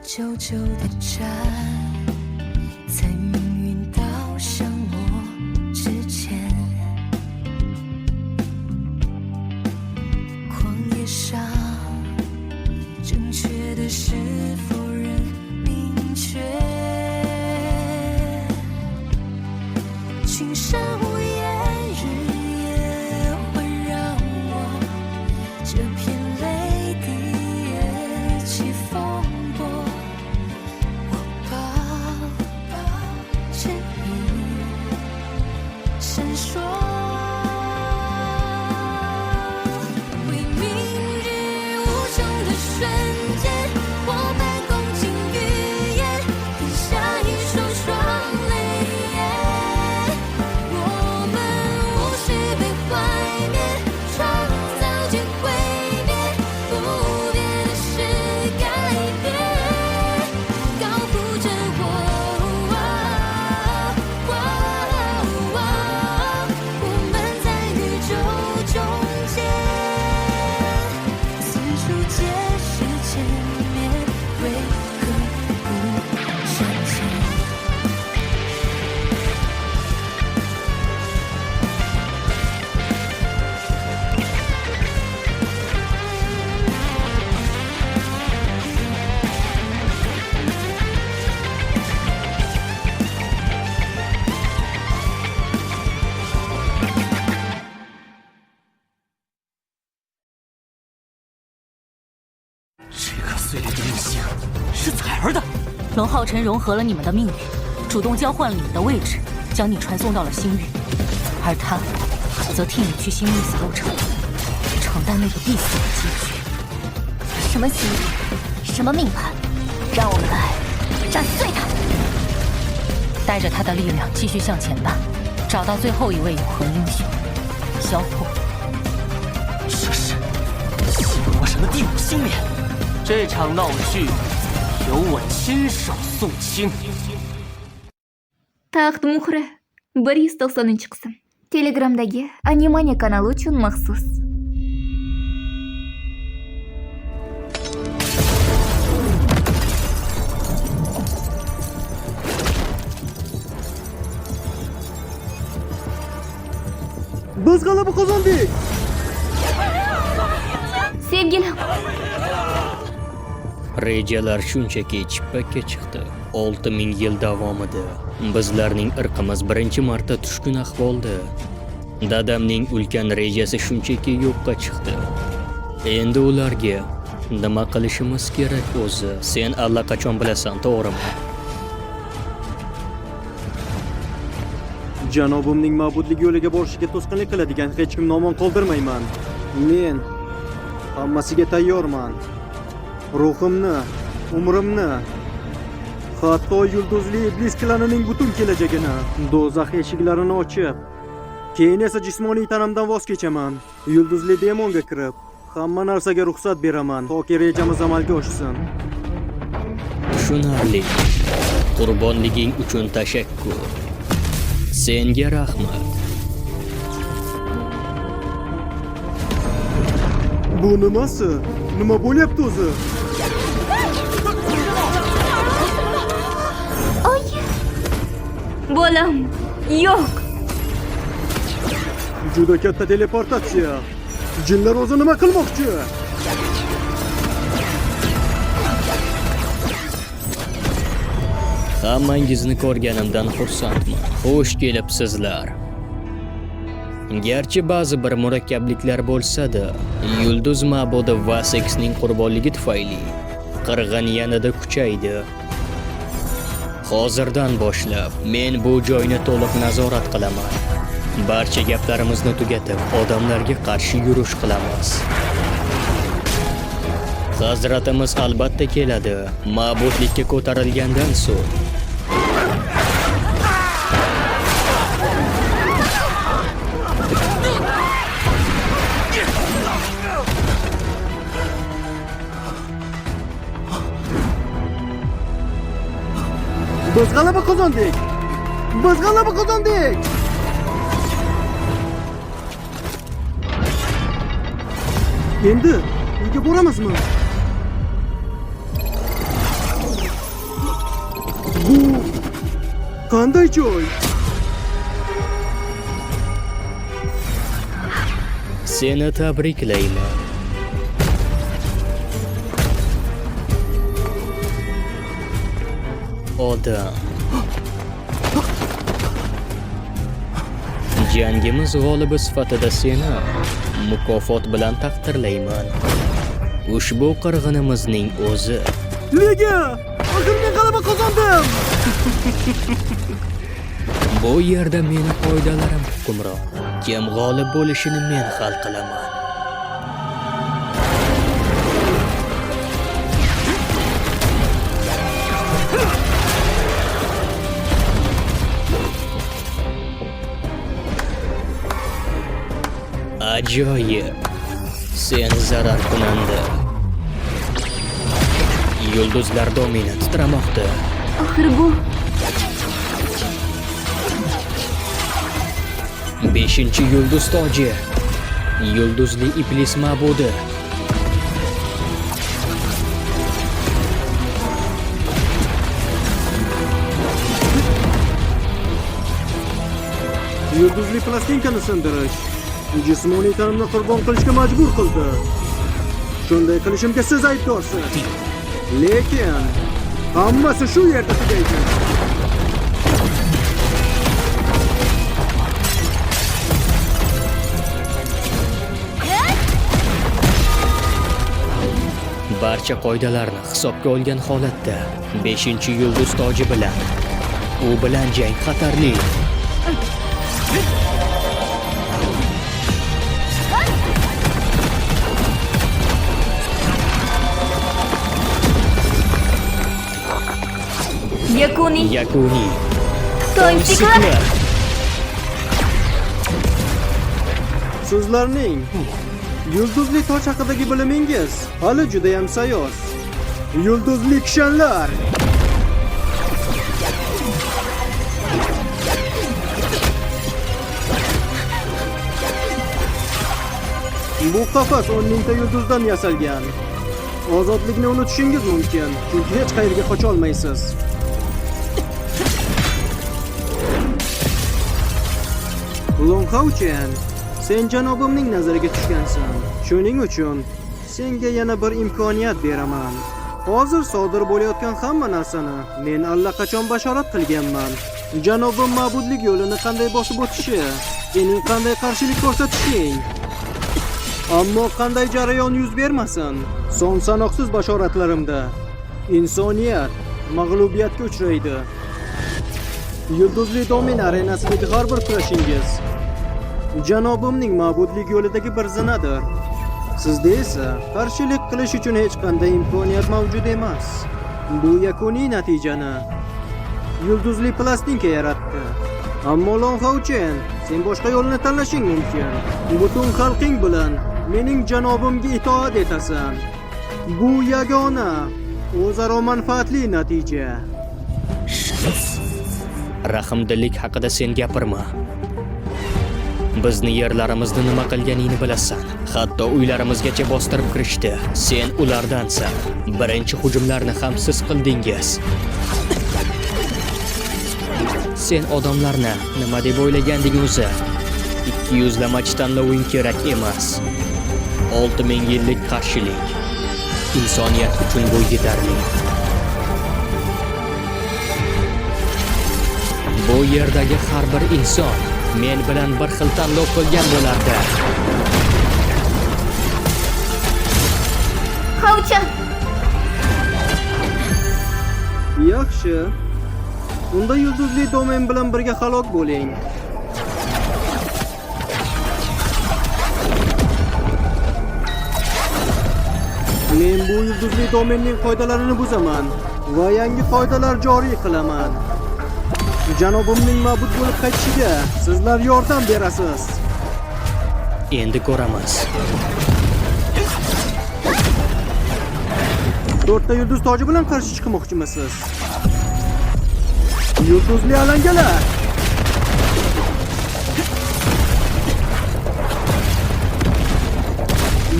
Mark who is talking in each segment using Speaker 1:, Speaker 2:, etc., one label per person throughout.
Speaker 1: 久久的站，在命运倒向我之前，旷野上正确的是否仍明确？群山无言，日夜环绕我，这片泪滴也起风波，我抱着你闪烁。为明日无穷的瞬间，我半公斤语言，吞下一双双泪眼。我们无需被怀念，创造机会变，不变的是改变，高呼着我，我们在宇宙中间，四处皆是见面，为何不向前？
Speaker 2: 这颗碎裂的命星是彩儿的。
Speaker 3: 龙浩辰融合了你们的命运，主动交换了你们的位置，将你传送到了星域，而他则替你去星域死斗城，承担那个必死的结局。
Speaker 4: 什么星域，什么命盘，让我们来斩碎它！
Speaker 3: 带着他的力量继续向前吧，找到最后一位永恒英雄，萧破。
Speaker 2: 这是星魔神的第五星莲，这场闹剧由我亲手肃清。
Speaker 5: Taxt muhri 190-qism.
Speaker 6: Telegramdagi Animania kanali uchun maxsus.
Speaker 7: Biz g'alaba qozondik.
Speaker 5: Sevgilim,
Speaker 8: Rejalar shunchaki chippakka chiqdi. 6000 yil davomida bizlarning irqimiz birinchi marta tushkun ahvolda. Dadamning ulkan rejasi shunchaki yo'qqa chiqdi. Endi ularga nima qilishimiz kerak o'zi? Sen allaqachon bilasan, to'g'rimi?
Speaker 7: Janobimning ma'budlik yo'liga borishiga to'sqinlik qiladigan hech kimni omon qoldirmayman. Men hammasiga tayyorman. Ruhimni, umrimni, hatto yulduzli iblis klanining butun kelajagini, do'zax eshiklarini ochib, keyin esa jismoniy tanamdan voz kechaman. Yulduzli demonga kirib, hamma narsaga ruxsat beraman, toki rejamiz amalga oshsin.
Speaker 8: Tushunarli. Qurbonliging uchun tashakkur. Senga rahmat.
Speaker 7: Bu nimasi? Nima bo'lyapti o'zi?
Speaker 5: Oyi! Bolam, yo'q.
Speaker 7: Juda katta teleportatsiya. Jinlar o'zi nima qilmoqchi?
Speaker 8: Hammangizni ko'rganimdan xursandman. Xush kelibsizlar. Garchi ba'zi bir murakkabliklar bo'lsa-da, yulduz ma'budi Vaseksning qurbonligi tufayli qirg'in yanada kuchaydi. Hozirdan boshlab men bu joyni to'liq nazorat qilaman. Barcha gaplarimizni tugatib, odamlarga qarshi yurish qilamiz. Hazratimiz albatta keladi. Ma'budlikka ko'tarilgandan so'ng
Speaker 7: Biz g'alaba qozondik. Biz g'alaba qozondik. Endi uyga boramizmi? Qanday joy?
Speaker 8: Seni tabriklayman. Odam. Jangimiz g'olibi sifatida seni mukofot bilan taqdirlayman. Ushbu qirg'inimizning o'zi.
Speaker 7: Nega? Axir men g'alaba qozondim.
Speaker 8: Bu yerda meni qoidalarim hukmron. Kim g'olib bo'lishini men hal qilaman. Ajoyib. Sen zarar kunanda. Yulduzlar domeni titramoqda.
Speaker 5: Axir bu
Speaker 8: 5-yulduz toji. Yulduzli iblis ma'budi.
Speaker 7: Yulduzli plastinkani sindirish jismoniy tanimni qurbon qilishga majbur qildi. Shunday qilishimga siz aybdorsiz. Lekin hammasi shu yerda tugaydi.
Speaker 8: Barcha qoidalarni hisobga olgan holatda 5-yulduz toji bilan u bilan jang xatarli.
Speaker 5: Yakuniy
Speaker 8: Yakuniy
Speaker 5: tong siklar.
Speaker 7: Sizlarning yulduzli toj haqidagi bilimingiz hali judayam sayoz. Yulduzli kishanlar. Bu qafas 10 mingta yulduzdan yasalgan. Ozodlikni unutishingiz mumkin, chunki hech qayerga qocha olmaysiz. Long Houchen, sen janobimning nazariga tushgansan. Shuning uchun senga yana bir imkoniyat beraman. Hozir sodir bo'layotgan hamma narsani men allaqachon bashorat qilganman. Janobim ma'budlik yo'lini qanday bosib o'tishi, sening qanday qarshilik ko'rsatishing. Ammo qanday jarayon yuz bermasin, son sanoqsiz bashoratlarimda insoniyat mag'lubiyatga uchraydi. Yulduzli domen arenasidagi har bir kurashingiz janobimning ma'budlik yo'lidagi bir zinadir. Sizda esa qarshilik qilish uchun hech qanday imkoniyat mavjud emas. Bu yakuniy natijani yulduzli plastinka yaratdi. Ammo Long Houchen, sen boshqa yo'lni tanlashing mumkin. Butun xalqing bilan mening janobimga itoat etasan. Bu yagona o'zaro manfaatli natija.
Speaker 8: Rahmdillik haqida sen gapirma. Bizni yerlarimizni nima qilganingni bilasan. Hatto uylarimizgacha bostirib kirishdi. Sen ulardansan. Birinchi hujumlarni ham siz qildingiz. Sen odamlarni nima deb o'ylaganding o'zi? Ikki yuzlamachi tanloving kerak emas. 6000 yillik qarshilik. Insoniyat uchun bu yetarli. Bu yerdagi har bir inson men bilan bir xil tanlov qilgan bo'lardi.
Speaker 5: Houchen,
Speaker 7: Yaxshi. Unda yulduzli domen bilan birga halok bo'ling. Men bu yulduzli domenning qoidalarini buzaman va yangi qoidalar joriy qilaman. Janobimning ma'bud bo'lib qaytishiga sizlar yordam berasiz.
Speaker 8: Endi ko'ramiz.
Speaker 7: 4 ta yulduz toji bilan qarshi chiqmoqchimisiz? Yulduzli alangalar!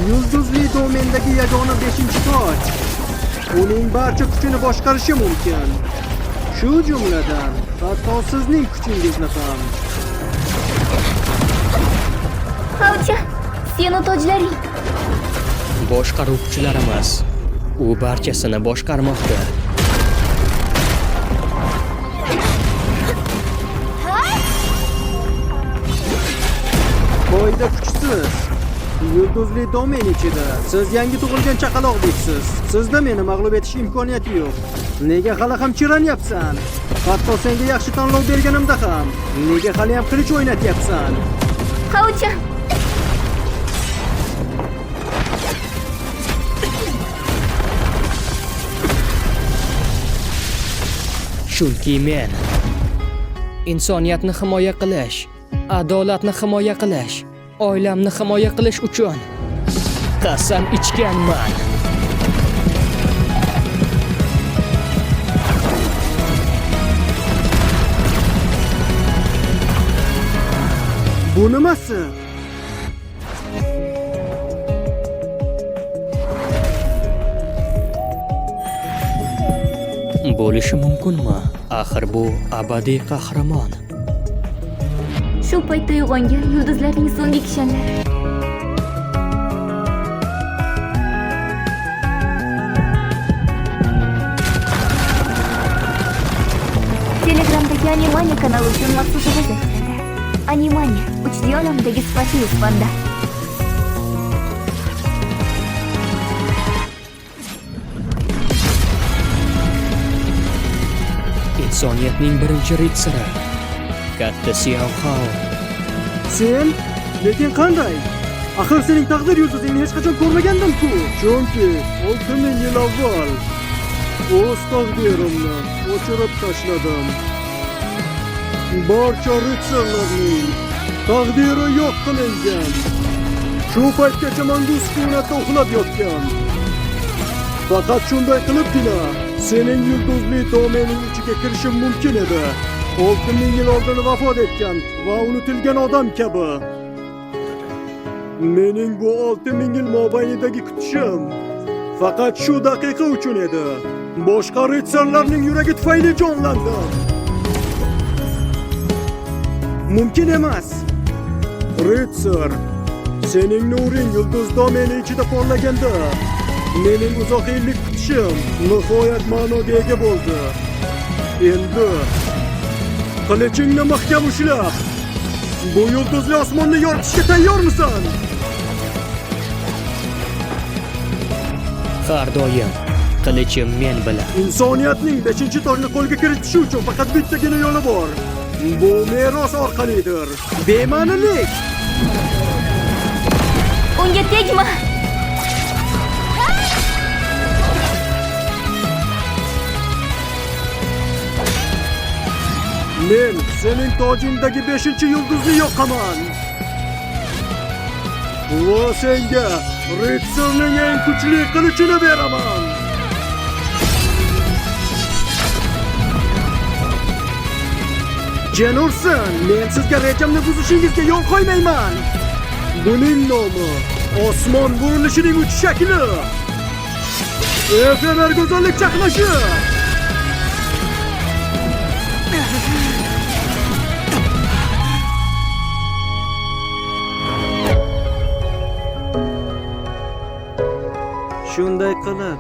Speaker 7: Yulduzli domendagi yagona 5-toj uning barcha kuchini boshqarishi mumkin. Shu jumladan, hatto sizning kuchingizni ham.
Speaker 6: Xavcha, seni tojlaring.
Speaker 8: Boshqaruv kuchlarimiz. U barchasini boshqarmoqda.
Speaker 7: Foyda kuchsiz. Yulduzli domen ichida siz yangi tug'ilgan chaqaloqdeksiz. Sizda meni mag'lub etish imkoniyati yo'q. Nega hali ham chiranyapsan? Hatto senga yaxshi tanlov berganimda ham nega hali ham qilich o'ynatyapsan?
Speaker 6: Xavcha,
Speaker 8: Chunki men insoniyatni himoya qilish, adolatni himoya qilish, oilamni himoya qilish uchun qasam ichganman.
Speaker 7: Bu nimasi?
Speaker 8: Bo'lishi mumkinmi? Axir bu abadiy qahramon.
Speaker 6: Shu paytda uyg'ongan yulduzlarning so'nggi kishanlari. Telegramdagi Animania kanali uchun maxsus ovoz aytiladi. Animania 3D olamidagi sifatli isfanda.
Speaker 8: Insoniyatning birinchi ritsari. Katta Xiao Hao.
Speaker 7: Sen? Lekin qanday? Axir sening taqdir yulduzingni hech qachon ko'rmagandim-ku. Chunki 6000 yil avval o'z taqdirimni o'chirib tashladim. Barcha ritsarlarning taqdiri yo'q qilingan. Shu paytgacha mangu sukunatda uxlab yotgan. Faqat shunday qilibgina sening yulduzli domening ichiga kirishim mumkin edi. 6000 yil oldin vafot etgan va unutilgan odam kabi. Mening bu 6000 yil mobaynidagi kutishim faqat shu daqiqa uchun edi. Boshqa ritsarlarning yuragi tufayli jonlandim. Mumkin emas. Ritsar, sening nuring yulduz domeni ichida porlaganda mening uzoq yillik kutishim nihoyat ma'noga ega bo'ldi. Endi qilichingni mahkam ushlab, bu yulduzli osmonni yoritishga tayyormisan?
Speaker 8: Har doim qilichim men bilan.
Speaker 7: Insoniyatning 5-tojni qo'lga kiritishi uchun faqat bittagina yo'li bor. Bu meros orqalidir. Bema'nilik.
Speaker 6: Unga tegma.
Speaker 7: Men sening tojingdagi 5-yulduzni yoqaman. Va senga ritsarning eng kuchli qilichini beraman. Jenursin, men sizga rejamni buzishingizga yo'l qo'ymayman. Buning nomi osmon burilishining uch shakli. Efemer go'zallik chaqnashi. Shunday qilib,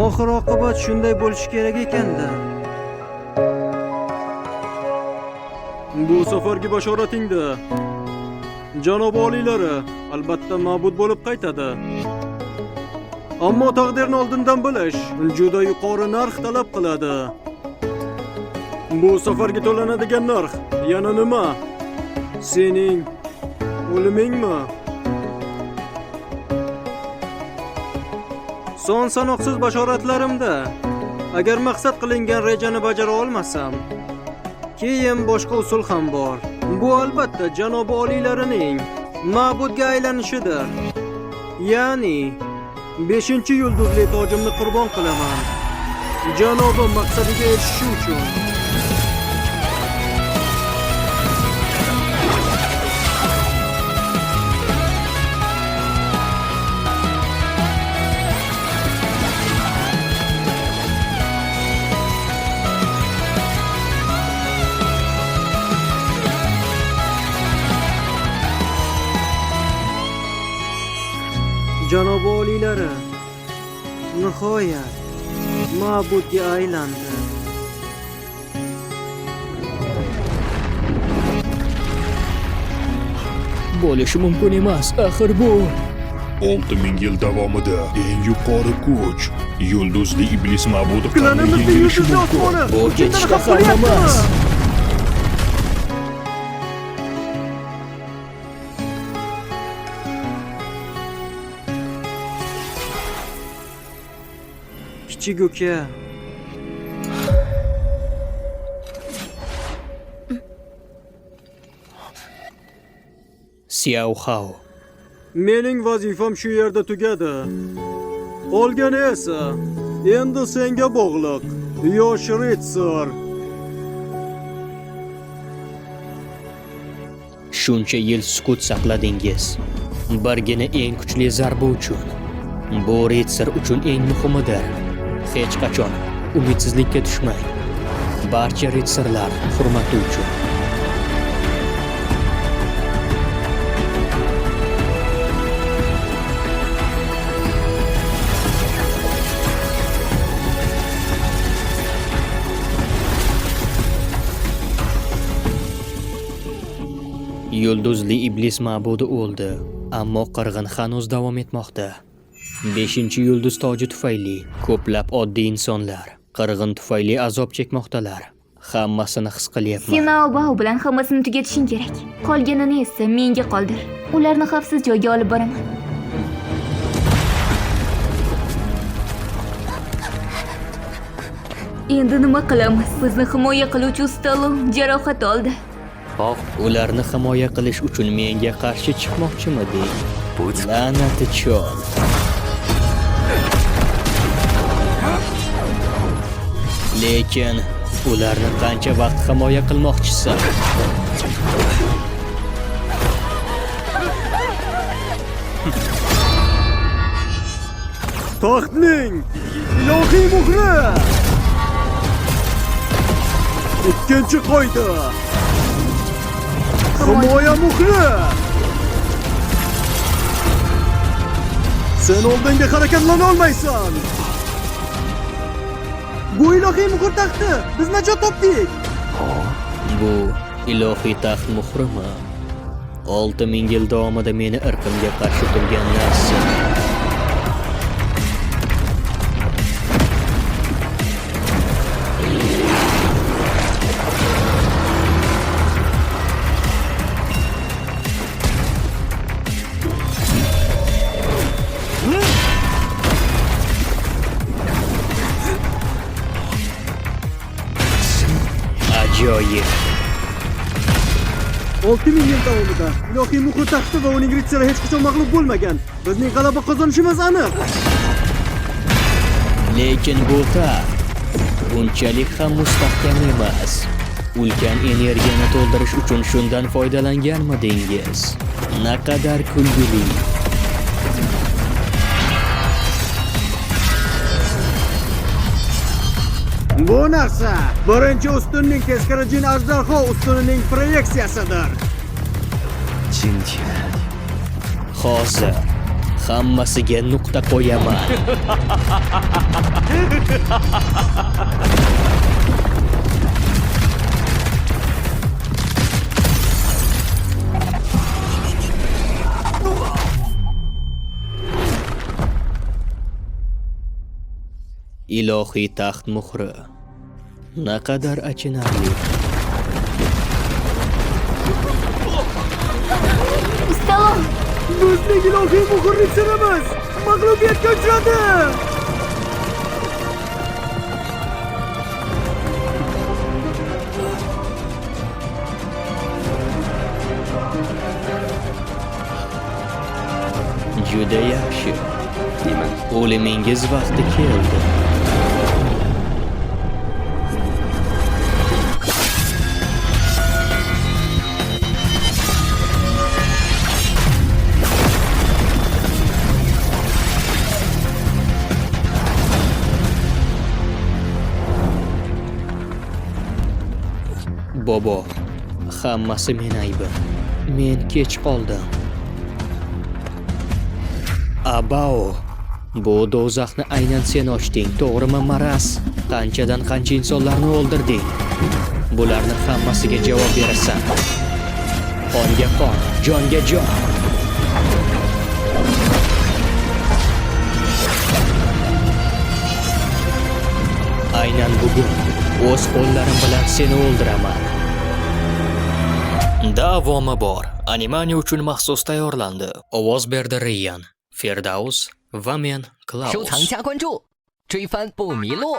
Speaker 7: oxir oqibat shunday bo'lishi kerak ekanda. Bu safargi bashoratingda janob oliylari albatta ma'bud bo'lib qaytadi. Ammo taqdirni oldindan bilish juda yuqori narx talab qiladi. Bu safargi to'lanadigan narx yana nima? Sening o'limingmi? Son sanoqsiz bashoratlarimda agar maqsad qilingan rejani bajara olmasam, keyin boshqa usul ham bor. Bu albatta janobi oliylarining ma'budga aylanishidir. Ya'ni 5-yulduzli tojimni qurbon qilaman. Janobim maqsadiga erishishi uchun. Janobi oliylari, nihoyat ma'budga aylandi.
Speaker 8: Bo'lishi mumkin emas, axir bu
Speaker 9: 6000 yil davomida eng yuqori kuch yulduzli iblis ma'budi qanday
Speaker 7: Klanimizning
Speaker 9: yengilishi
Speaker 7: yulduzli
Speaker 9: mumkin?
Speaker 7: osmoni
Speaker 8: Bu
Speaker 7: chindan
Speaker 8: ketishda
Speaker 7: ham
Speaker 8: ham
Speaker 7: bo'lyaptimi?
Speaker 8: emas.
Speaker 7: Kichik uka,
Speaker 8: Xiao Hao.
Speaker 7: mening vazifam shu yerda tugadi. Qolgani esa endi senga bog'liq, yosh ritsar.
Speaker 8: Shuncha yil sukut saqladingiz. Birgina eng kuchli zarba uchun. Bu ritsar uchun eng muhimidir. Hech qachon umidsizlikka tushmang. Barcha ritsarlar hurmati uchun. Yulduzli iblis ma'budi o'ldi, ammo qirg'in hanuz davom etmoqda. 5-yulduz toji tufayli ko'plab oddiy insonlar qirg'in tufayli azob chekmoqdalar. Hammasini his qilyapman.
Speaker 6: Sinao Bao bilan hammasini tugatishing kerak. Qolganini esa menga qoldir. Ularni xavfsiz joyga olib boraman. Endi nima qilamiz? Bizni himoya qiluvchi ustalon jarohat oldi.
Speaker 8: Ularni himoya qilish uchun menga qarshi chiqmoqchimiding? La'nati chol. Lekin ularni qancha vaqt himoya qilmoqchisan?
Speaker 7: Taxtning ilohiy muhri. Ikkinchi qoida. Himoya muhri. Sen oldinga harakatlana olmaysan. Bu ilohiy muhr taxti. Biz najot topdik.
Speaker 8: Bu ilohiy taxt muhrimi? 6000 yil davomida meni irqimga qarshi turgan narsa. Ajoyib.
Speaker 7: 6000 yil davomida ilohiy muhr taxti va uning ritsari hech qachon mag'lub bo'lmagan. Bizning g'alaba qozonishimiz aniq.
Speaker 8: Lekin bu taxt unchalik ham mustahkam emas. Ulkan energiyani to'ldirish uchun shundan foydalanganmidingiz? Naqadar kulgili.
Speaker 7: Bu narsa birinchi ustunning teskari jin ajdarho ustunining proyeksiyasidir.
Speaker 8: Hozir hammasiga nuqta qo'yaman. Ilohiy taxt muhri. Naqadar achinarli.
Speaker 6: Ustalon,
Speaker 7: Bizning ilohiy muhr ritsarimiz mag'lubiyatga uchradi.
Speaker 8: Juda yaxshi. O'limingiz vaqti keldi. Bobo, hammasi meni aybim. Men kech qoldim. Abao. Bu do'zaxni aynan sen ochding, to'g'rimi, Maras? Qanchadan qancha insonlarni o'ldirding? Bularni hammasiga javob berasan. Qonga qon, jonga jon. Aynan bugun o'z qo'llarim bilan seni o'ldiraman. Davomi bor. Animani uchun maxsus tayyorlandi. Ovoz berdi Riyan, Firdaus va men
Speaker 10: 收藏
Speaker 8: Klaus.
Speaker 10: 加关注，追番不迷路。